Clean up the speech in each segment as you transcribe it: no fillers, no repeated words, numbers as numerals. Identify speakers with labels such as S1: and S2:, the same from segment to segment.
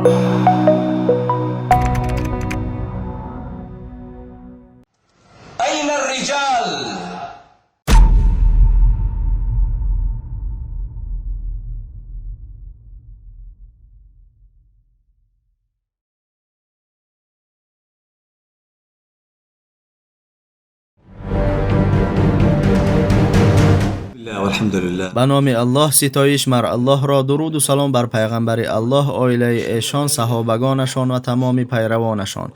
S1: أين الرجال؟
S2: والحمد لله.
S3: Ба номи Аллоҳ, ситоиш мар Аллоҳро, дуруду салом бар пайғамбари Аллоҳ, оилаи эшон, саҳобагонашон ва тамоми пайравонашон.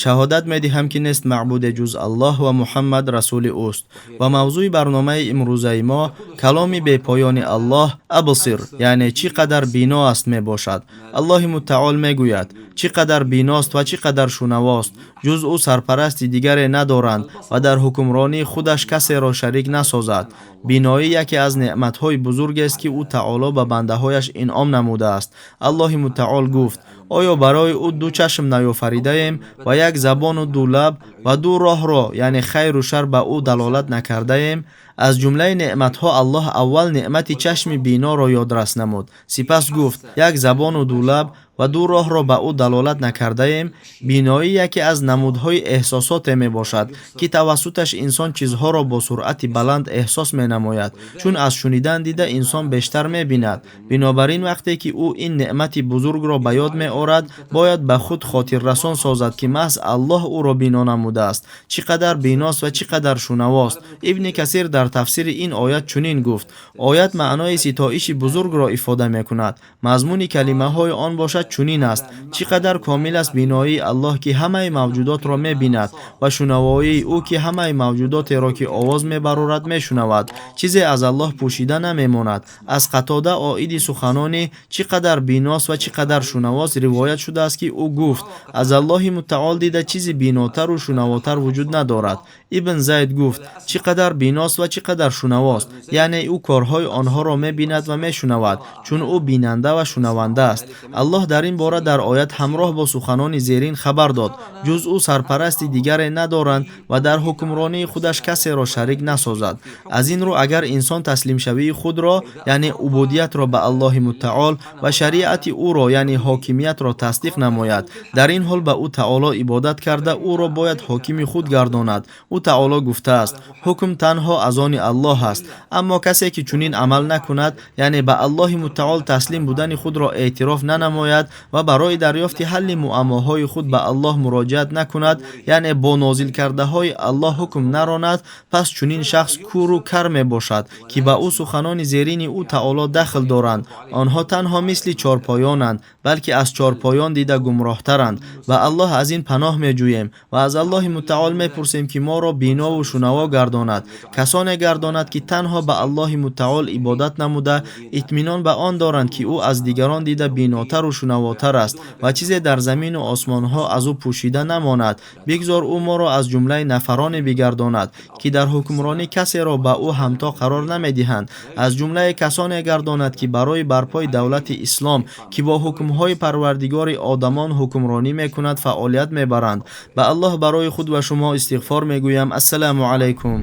S3: Шаҳодат медиҳам, ки нест маъбуде ҷуз Аллоҳ ва Муҳаммад расули ӯст. Ва мавзӯи барномаи имрӯзаи мо каломи бепоёни Аллоҳ абсир, яъне чӣ қадар бино аст мебошад. Аллоҳи мутаол мегӯяд: чӣ қадар биност ва чӣ қадар шунавост, ҷуз ӯ сарпарасти дигаре надоранд ва дар ҳукмронии худаш касеро шарик насозад. Биноӣ яке аз неъматҳои бузургест, ки ӯ таоло ба бандаҳояш инъом намудааст. Аллоҳи мутаол гуфт: оё барои ӯ ду чашм наёфаридаем ва як забону ду лаб ва ду роҳро, яъне хайру шар, ба ӯ далолат накардаем? Аз ҷумлаи неъматҳо Аллоҳ аввал неъмати чашми биноро ёдрас намуд, сипас гуфт: як забону ду лаб ва ду роҳро ба ӯ далолат накардаем. Биноӣ яке аз намудҳои эҳсосоте мебошад, ки тавассуташ инсон чизҳоро бо суръати баланд эҳсос менамояд, чун аз шунидан дида инсон бештар мебинад. Бинобар ин вақте ки ӯ ин неъмати бузургро ба ёд меорад, бояд ба худ хотиррасон созад, ки маҳз Аллоҳ ӯро бино намудааст. Чӣ қадар биност ва чӣ қадар шунавост. Ибни Касир дар тафсири ин оят чунин гуфт: оят маънои ситоиши бузургро ифода мекунад. Мазмуни калимаҳои он бошад чунин аст: чӣ қадар комил аст биноии Аллоҳ, ки ҳамаи мавҷудотро мебинад, ва шунавоии ӯ, ки ҳамаи мавҷудотеро, ки овоз мебарорад, мешунавад. Чизе аз Аллоҳ пӯшида намемонад. Аз Қатода оиди суханони чӣ қадар биност ва чӣ қадар шунавост ривоят шудааст, ки ӯ гуфт: аз Аллоҳи мутаол дида чизи бинотару шунавотар вуҷуд надорад. Ибн Зайд гуфт: чӣ қадар биност ва чӣ қадар шунавост, яъне ӯ корҳои онҳоро мебинад ва мешунавад, чун ӯ бинанда ва шунаванда аст. Аллоҳ дар ин бора дар оят ҳамроҳ бо суханони зерин хабар дод: ҷуз ӯ сарпарасти дигаре надоранд ва дар ҳукмронии худаш касеро шарик насозад. Аз ин рӯ агар инсон таслимшавии худро, яъне убудиятро ба Аллоҳи мутаол ва шариати ӯро, яъне ҳокимиятро тасдиқ намояд, дар ин ҳол ба ӯ таоло ибодат карда, ӯро бояд ҳокими худ гардонад. Ӯ таоло гуфтааст: ҳукм танҳо аз они Аллоҳ аст. Аммо касе ки чунин амал накунад, яъне ба Аллоҳи мутаол таслим будани худро эътироф нанамояд ва барои дарёфти ҳалли муаммоҳои худ ба Аллоҳ муроҷиат накунад, яъне бо нозил кардаҳои Аллоҳ ҳукм наронад, пас чунин шахс куру кар мебошад, ки ба ӯ суханони зерини ӯ таоло дахл доранд. Онҳо танҳо мисли чорпоёнанд, балки аз чорпоён дида гумроҳтаранд. Ба Аллоҳ аз ин паноҳ меҷӯем ва аз Аллоҳи мутаол мепурсем, ки моро бинову шунаво гардонад, касоне гардонад, ки танҳо ба Аллоҳи мутаол ибодат намуда, итминон ба он доранд, ки ӯ аз дигарон дида бинотару шунавотар аст ва чизе дар замину осмонҳо аз ӯ пӯшида намонад. Бигзор ӯ моро аз ҷумлаи нафароне бигардонад, ки дар ҳукмронӣ касеро ба ӯ ҳамто қарор намедиҳанд. Аз ҷумлаи касоне гардонад, ки барои барпои давлати ислом, ки бо ҳукмҳои парвардигори одамон ҳукмронӣ мекунад, фаъолият мебаранд. Ба Аллоҳ барои худ ва шумо истиғфор мегӯям. Ассалому алайкум.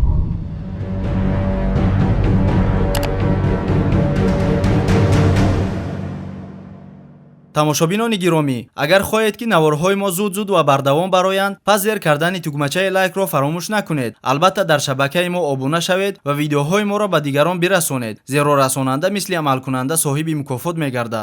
S3: Тамошобинони гиромӣ, агар хоҳед, ки наворҳои мо зуд-зуд ва бардавом бароянд, пас зер кардани тугмачаи лайкро фаромӯш накунед. Албатта, дар шабакаи мо обуна шавед ва видеоҳои моро ба дигарон бирасонед, зеро расонанда мисли амалкунанда соҳиби мукофот мегардад.